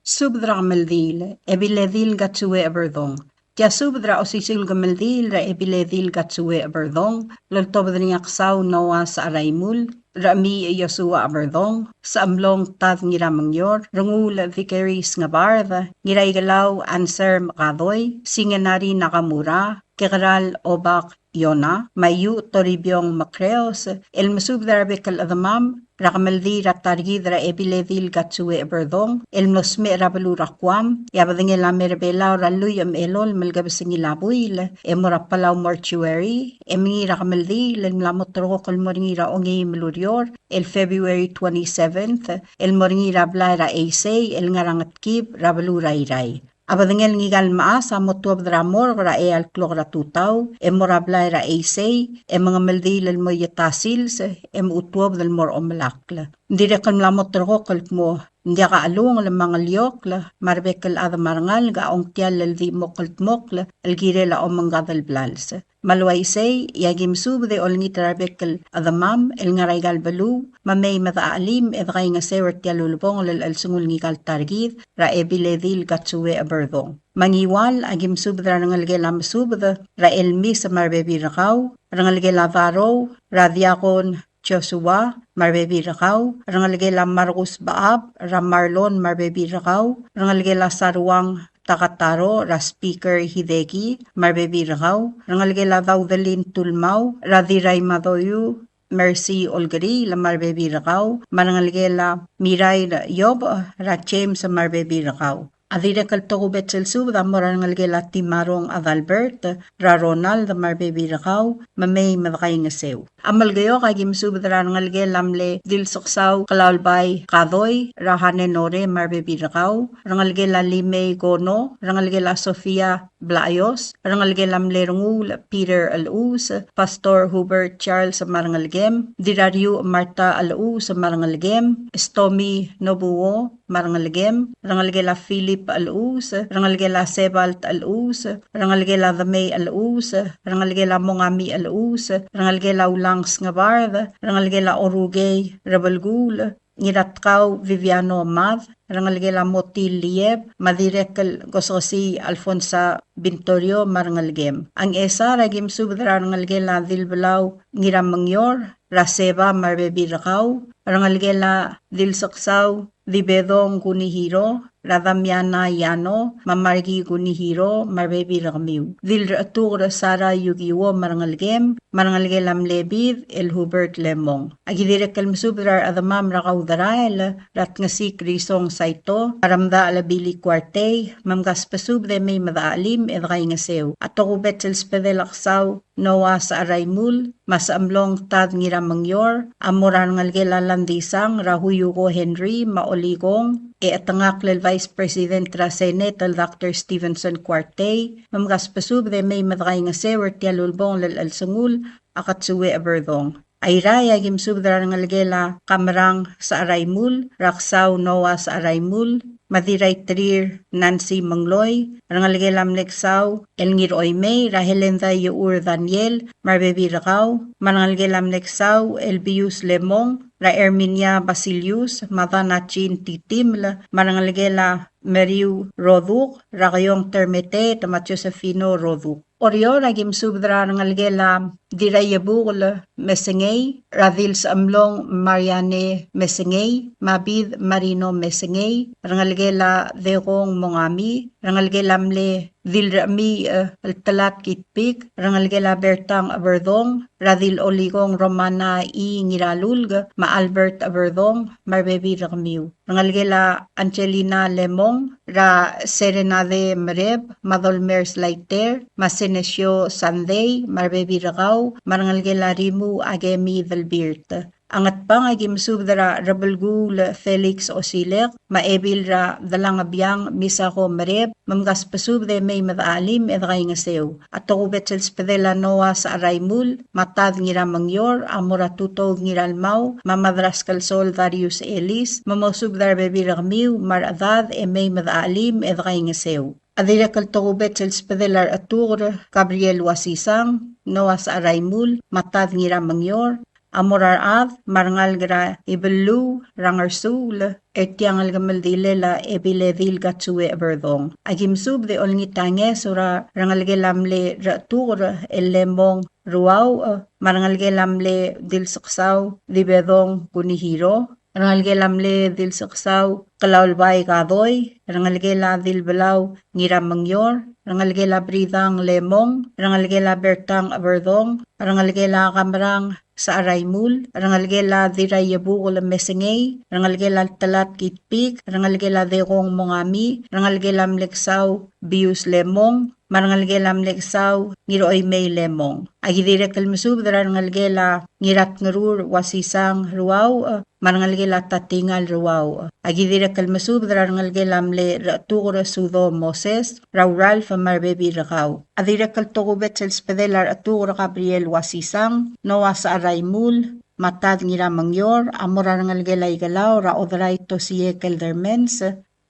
Subed er a kemeldiil, Ebiledil Katsue Cheberdong. Tia subed er a osisiu el kemeldiil er a Ebiledil Katsue Cheberdong, el oltobed er ngii a Ksau Noah Secheraimul, er a Chemiich Iosua Cheberdong, Sechemlong Tad Ngiramengior, Rengul Vickery Sngebard, Ngiraikelau Anser Mekadoi, Singenari Nakamura, Kekeral Obak Iona, me a Iu Toribiong Mekreos, el mesubed er a rebek el chedemam er a kemeldiil er a ta er kid er a Ebiledil Katsue Eberdong, el mlo smecher er a beluu er a Guam, e a bedengel a mei er a Belau er a lluich me a elolem el kebesengil a buil, e mo er a Palau Mortuary, e mengiil er a kemeldiil el mla mo ulterekokl el mo er ngii er a ongeim el ureor, el February twenty-seventh, el mo er ngii er a blai er a Eisei, el ngar er a Ngetkib er a beluu er a Irrai. A bedengel ngika el mechas a mo tuobed er a morgue er a eai el klok er a tutau, e mo er a blai er a Eisei, e mengemeldiil el mo ieta sils, e mochu tuobed el mo er a omelakl. Ng dirrek el mla mo ulterekokl el kmo ng diak a chelungel me a ngeliokl, me a rebek el chad me a rengalek a ongtiall el di mo kldmokl el kirel a omengkad el blals. Me a le uaisei, e aki mesubed e olengit er a rebek el chedemam el ngar er aika el beluu, me mei me dechachelim e dekaingeseu er tia el ulebongel el chelsengul ngika el ta er kid er a Ebiledil Katsue Eberdong. Me a Ngiwal, aki mesubed er a rengelekel a Mesubed er a Elmis me a rebebil er kau, rengelekel a Darou er a Diakon Joshua me a rebebil er kau, rengelekel a Markus Bechab er a Marlon me a rebebil er kau, rengelekel a Saruang Takataro er a Speaker Hideki me a rebebil er kau, rengelekel a Daudelin Tulmau er a Diraimadoiu Mercy Olkeriil me a rebebil er kau, me a rengelekel a Mirair Iobech er a James me a rebebil er kau. A dirrek el tokubets el subed a mo er a rengelekel a Timarong Adalbert er a Ronald me a rebebil er kau, me mei me dekaingeseu. A Melekeok, aki mesubed er a rengelekel a mle Dilseksau Kelaulbai Kadoi er a Hane Nore me a rebebil er kau, rengelekel a Limei Kono, rengelekel a Sofia Blaios, rengelekel a mle Renguul Peter Elchus, Pastor Hubert Charles me a rengelekem, Dirariu Martha Elchus me a rengelekem, Stomi Nobuo me a rengelekem, rengelekel a Philip Elchus, rengelekel a Sebalt Elchus, rengelekel a Demei Elchus, rengelekel a Mongami Elchus, rengelekel a Ulang Sngebard, rengelekel a Orukei Rebelkuul, Ngiratkau Viviano Mad, rengelekel a Motil Lieb, me a dirrek el Kosekesii Alfonsa Bintorio me a rengelekem. A Ngchesar, aki mesubed er a rengelekel a Dilbelau Ngiramengior er a Seba me a rebebil er kau, rengelekel a Dilseksau Dibedong Kunihiro er a Damiana Yano me a Marki Kunihiro me a rebebil er kemiu. Dilrechetuker Sara Yukiwo me a rengelekem, me a rengelekel a mle Bid el Hubert Lemong. Aki dirrek el mesubed er a rechedemam er a Kauderael er a Tngesik Risong Saito, a Remdachel Billy Kuartei, me mkasbesubed e mei me dechachelim e dekaingeseu. A tokubets el sbedel a Ksau Noah Secheraimul me a Sechemlong Tad Ngiramengior a mo er a rengelekel a Landisang er a Huyuko Henry me a Olikong, e chetengakl el Vice President er a Senate el Doctor Stevenson Kuartei, me mkasbesubed e mei me dekaingeseu er tia el ulebongel el chelsengul a Katsue Eberdong. A Irrai, aki mesubed er a rengelekel a Kamerang Secheraimul er a Ksau Noah Secheraimul me a Dirraiterir Nancy Mengloi, rengelekel a mle Ksau el Ngiroimei er a Helenda Iechur Daniel me a rebebil er kau, me a rengelekel a mle Ksau el Bius Lemong er a Erminia Basilius me a Dana Jean Titiml, me a rengelekel a Meriu Roduk er a Keiong Termeteet me a Josefino Roduk. Oreor, aki mesubed er a rengelekel a Dirraiebukel Mesengei er a Dilsechemlong Mariane Mesengei me a Bid Marino Mesengei, rengelekel a Dekong Mongami, rengelekel a mle Dilrechemiich el Telat Kitpik, rengelekel a Bertang Eberdong er a Dilolikong Romana I Ngiralulk me a Albert Eberdong me a rebebil er kemiu. Rengelekel a Angelina Lemong er a Serenade Mereb me a Dolmers Laiter me a Senesio Sandei me a rebebil er kau, me a rengelekel a Rimu Akemi Delbirt. A Ngatpang, aki mesubed er a Rebelkuul Felix Osilek me a Ebil er a Delangebiang Misako Mereb, me mkasbesubed e mei me dechachelim e dekaingeseu. A tokubets el sbedel a Noah Secheraimul me a Tad Ngiramengior a mo er a Tutoud Ngiralmau me a Madraskelsol Darius Elis, me mosubed er a rebebil er kemiu me a rechedad e mei me dechachelim e dekaingeseu. A dirrek el tokubets el sbedel a Rechetuker Gabriel Wasisang, Noah Secheraimul me a Tad Ngiramengior a mo er a rechad me a rengalek er a Ibelluu er a Ngersuul er tiang el kemeldilel a Ebiledil Katsue Eberdong. Aki mesubed e olengit a ngeso er a rengelekel a mle Rechetuker el Lemong Ruauch me a rengelekel a mle Dilseksau Dibedong Kunihiro, rengelekel a mle Dilseksau Kelaulbai Kadoi, rengelekel a Dilbelau Ngiramengior, rengelekel a Bridang Lemong, rengelekel a Bertang Eberdong, rengelekel a Kamerang Secharaimul, rengelekel a Diraiebukl Mesengei, rengelekel a Telat Kitpik, rengelekel a Dekong Mongami, rengelekel a Mleksau Bius Lemong, me a rengelekel a Mleksau Ngiroimei Lemong. Aki dirrek el mesubed er a rengelekel a Ngiratngerur Uasisang Ruau, me a rengelekel a Tatingal Ruau. Aki dirrek el mesubed er a rengelekel a mle Rechetuker Sudo Moses, er a Ralph me a rebebil er kau. A dirrek el tokubets el sbedel a Rechetuker Gabriel Uasisang, Noah Secharaimul, me a Tad Ngiramengior, a mo er a rengelekel a Ikelau, er a Oderai Tosie Keldermans,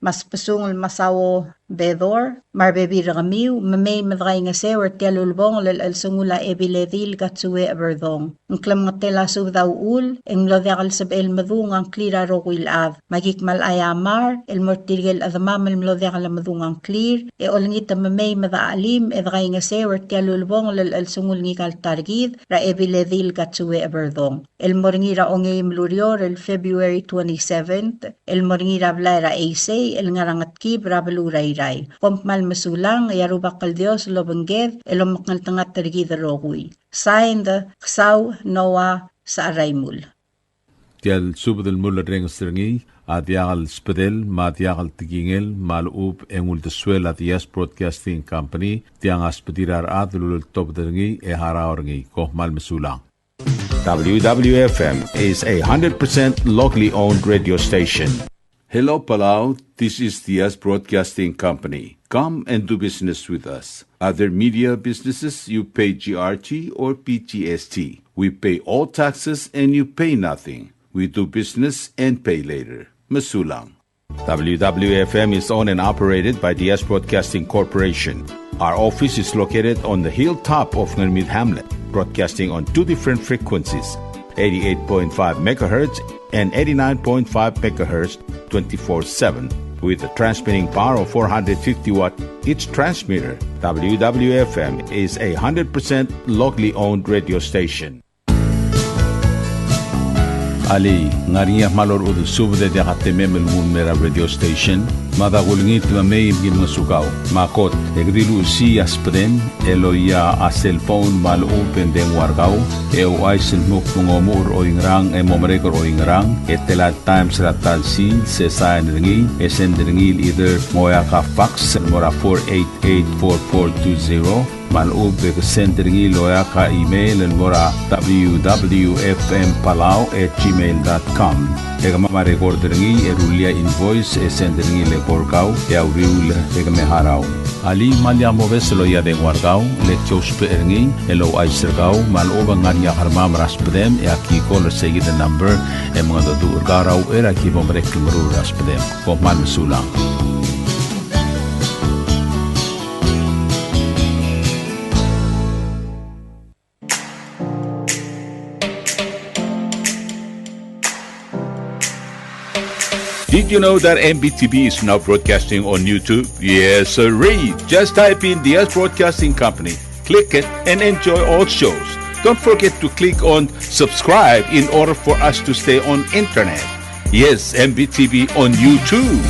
me a Sbesungel Masao Bedor, me a rebebil er kemiu, me mei me dekaingeseu er tia el ulebongel el chelsengul a Ebiledil Katsue Eberdong. Ng klemengetel a subed a uchul, e ng mlo diak el sebechel medung a ngklir a rokui el chad. Me aki kmal aiamar el mo er tirke el chedemam el mlo diak el medung a ngklir, e olengit me mei me dechachelim e dekaingeseu er tia el ulebongel el chelsengul ngika el ta er kid, er a Ebiledil Katsue Eberdong. El mo er ngii er a ongeim el ureor el February twenty-seventh, el mo er ngii er a blai er a Eisei, el ngar er a Ngetkib er a beluu er a Irrai. Kom kmal mesulang, e a Rubak el Dios a lobengked, el omekngeltengat er kid el rokui. Signed, Ksau Noah Secharaimul. Tia el subed el mulerrenges er ngii a diak el sbedel me a diak el tekingel me a lechub e ng uldesuel a Diaz Broadcasting Company, tiang a sbedir a rechad el uleltobed er ngii e harau er ngii. Kom kmal mesulang. W W F M is a hundred percent locally owned radio station. Hello, Palau. This is Diaz Broadcasting Company. Come and do business with us. Other media businesses, you pay G R T or P G S T. We pay all taxes and you pay nothing. We do business and pay later. Mesulang. W W F M is owned and operated by Diaz Broadcasting Corporation. Our office is located on the hilltop of Ngermid Hamlet, broadcasting on two different frequencies, eighty-eight point five megahertz and eighty-nine point five megahertz, twenty-four seven, with a transmitting power of four hundred fifty watt each transmitter. W W F M is a hundred percent locally owned radio station. Alii, ng ngar er ngii a kmal orechudel subed e diak a temem el nguu el mei er a radio station? Mada kulengit me mei me ki ngosukau. Me a kot, e ke di luchesii a sbedem el oia a cellphone me a lechub e ng dengua er kau, e ouchais el dmu kmo ng omuchel er oingerang e mo merek er oingerang, e tela el times er a ta el sils, e sain er ngii, e send er ngii el either ng oeak a fax el mo er a four eight eight four four two zero, me a lechub e ke send er ngii el oeak a email el mo er a W W F M Palau at gmail dot com. E kemam a record er ngii e rullii a invoice e send er ngii el eko er kau e a uriul e ke me harau. Alii, me lak mobes el oia dengua er kau, le ki ousbech er ngii el ouchais er kau me a lechub e ng ngar er ngii a kermam er a sbedem e aki call er seikid el number e mengedecheduch er kau er a uchei er a ki bo merek el meruul er a sbedem. Kom kmal mesulang. Did you know that M B T V is now broadcasting on YouTube? Yes, sirree. Just type in Diaz Broadcasting Company, click it, and enjoy all shows. Don't forget to click on subscribe in order for us to stay on internet. Yes, M B T V on YouTube.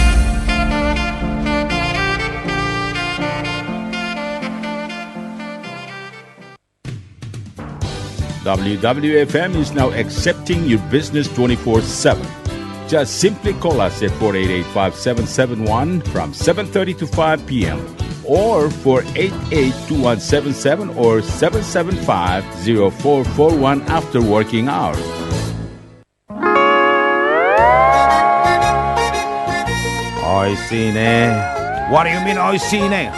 W W F M is now accepting your business twenty-four seven. Just simply call us at four eight eight, five seven seven one from seven thirty to five p m, or four eight eight, two one seven seven or seven seven five, zero four four one after working hours. Oishii ne. What do you mean, oishii ne?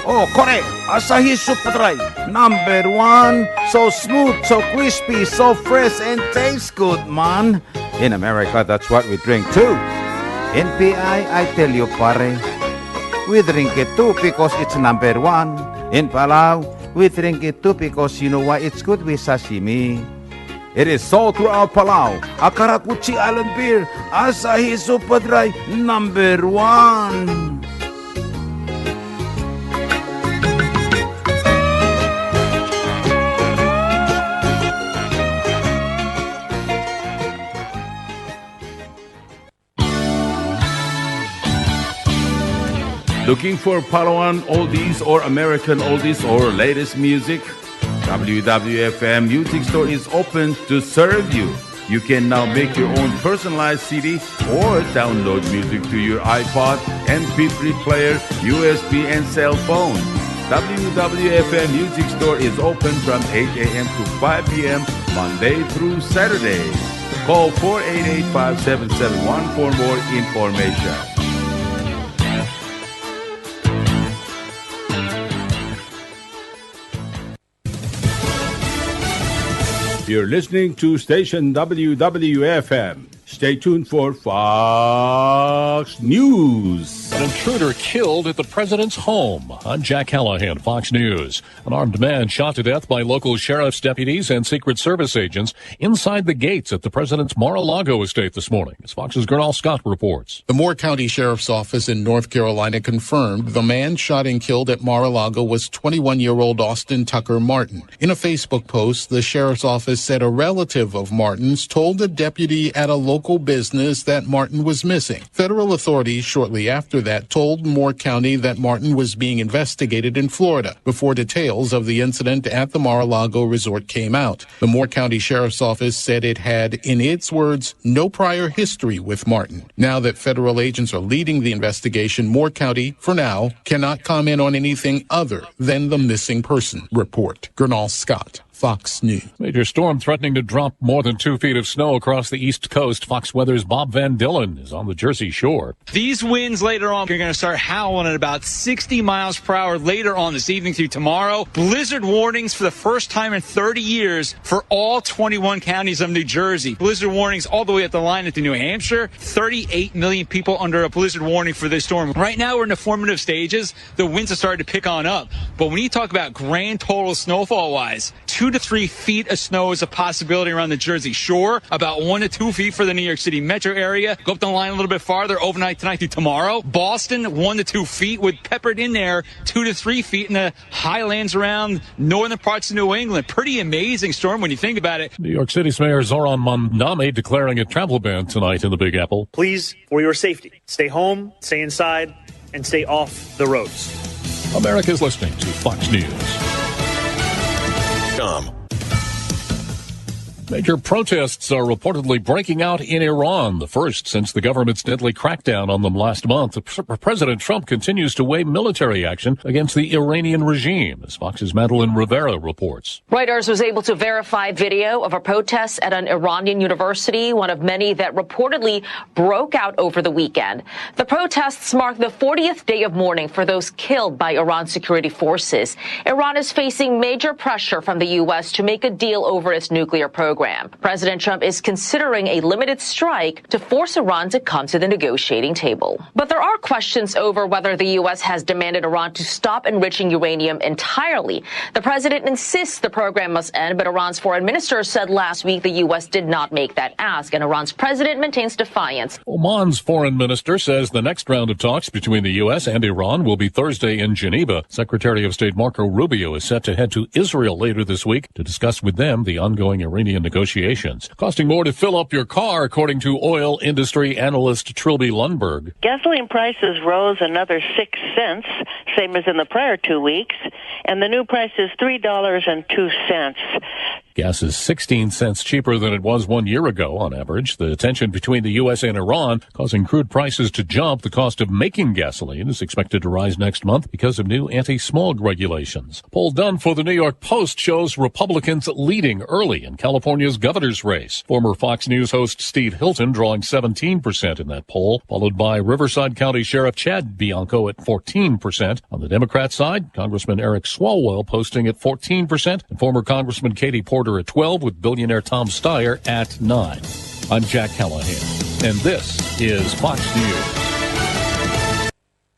Oh, kore, Asahi Super Dry, number one. So smooth, so crispy, so fresh, and tastes good, man. In America, that's what we drink too. In P I, I tell you, pare, we drink it too because it's number one. In Palau, we drink it too because you know why? It's good with sashimi. It is sold throughout Palau. A karakuchi island beer, Asahi Super Dry, number one. Looking for Palauan oldies or American oldies or latest music? W W F M Music Store is open to serve you. You can now make your own personalized C D or download music to your iPod, M P three player, U S B, and cell phone. W W F M Music Store is open from eight a.m. to five p.m. Monday through Saturday. Call four eight eight, five seven seven one for more information. You're listening to station W W F M. Stay tuned for Fox News. An intruder killed at the president's home. I'm Jack Callahan, Fox News. An armed man shot to death by local sheriff's deputies and Secret Service agents inside the gates at the president's Mar-a-Lago estate this morning, as Fox's Gurnal Scott reports. The Moore County Sheriff's Office in North Carolina confirmed the man shot and killed at Mar-a-Lago was twenty-one-year-old Austin Tucker Martin. In a Facebook post, the sheriff's office said a relative of Martin's told a deputy at a local business that Martin was missing. Federal authorities shortly after that told Moore County that Martin was being investigated in Florida before details of the incident at the Mar-a-Lago resort came out. The Moore County Sheriff's Office said it had, in its words, no prior history with Martin. Now that federal agents are leading the investigation, Moore County, for now, cannot comment on anything other than the missing person report. Gurnal Scott, Fox News. Major storm threatening to drop more than two feet of snow across the East Coast. Fox Weather's Bob Van Dillen is on the Jersey Shore. These winds later on are going to start howling at about sixty miles per hour later on this evening through tomorrow. Blizzard warnings for the first time in thirty years for all twenty-one counties of New Jersey. Blizzard warnings all the way up the line into New Hampshire. Thirty-eight million people under a blizzard warning for this storm. Right now, we're in the formative stages. The winds have started to pick on up. But when you talk about grand total snowfall-wise, two to three feet of snow is a possibility around the Jersey Shore, about one to two feet for the New York City metro area. Go up the line a little bit farther overnight tonight through tomorrow. Boston, one to two feet, with peppered in there two to three feet in the highlands around northern parts of New England. Pretty amazing storm when you think about it. New York City's Mayor Zohran Mamdani declaring a travel ban tonight in the Big Apple. Please, for your safety, stay home, stay inside, and stay off the roads. America's listening to Fox News. Com. Major protests are reportedly breaking out in Iran, the first since the government's deadly crackdown on them last month. P-, President Trump continues to weigh military action against the Iranian regime, as Fox's Madeline Rivera reports. Reuters was able to verify video of a protest at an Iranian university, one of many that reportedly broke out over the weekend. The protests mark the fortieth day of mourning for those killed by Iran's security forces. Iran is facing major pressure from the U S to make a deal over its nuclear program. President Trump is considering a limited strike to force Iran to come to the negotiating table. But there are questions over whether the U S has demanded Iran to stop enriching uranium entirely. The president insists the program must end, but Iran's foreign minister said last week the U S did not make that ask, and Iran's president maintains defiance. Oman's foreign minister says the next round of talks between the U S and Iran will be Thursday in Geneva. Secretary of State Marco Rubio is set to head to Israel later this week to discuss with them the ongoing Iranian negotiations. Costing more to fill up your car, according to oil industry analyst Trilby Lundberg. Gasoline prices rose another six cents, same as in the prior two weeks, and the new price is three dollars and two cents. Gas is sixteen cents cheaper than it was one year ago on average. The tension between the U S and Iran causing crude prices to jump. The cost of making gasoline is expected to rise next month because of new anti-smog regulations. Poll done for the New York Post shows Republicans leading early in California's governor's race. Former Fox News host Steve Hilton drawing seventeen percent in that poll, followed by Riverside County Sheriff Chad Bianco at fourteen percent. On the Democrat side, Congressman Eric Swalwell posting at fourteen percent, and former Congressman Katie Porter at twelve, with billionaire Tom Steyer at nine. I'm Jack Callahan, and this is Fox News.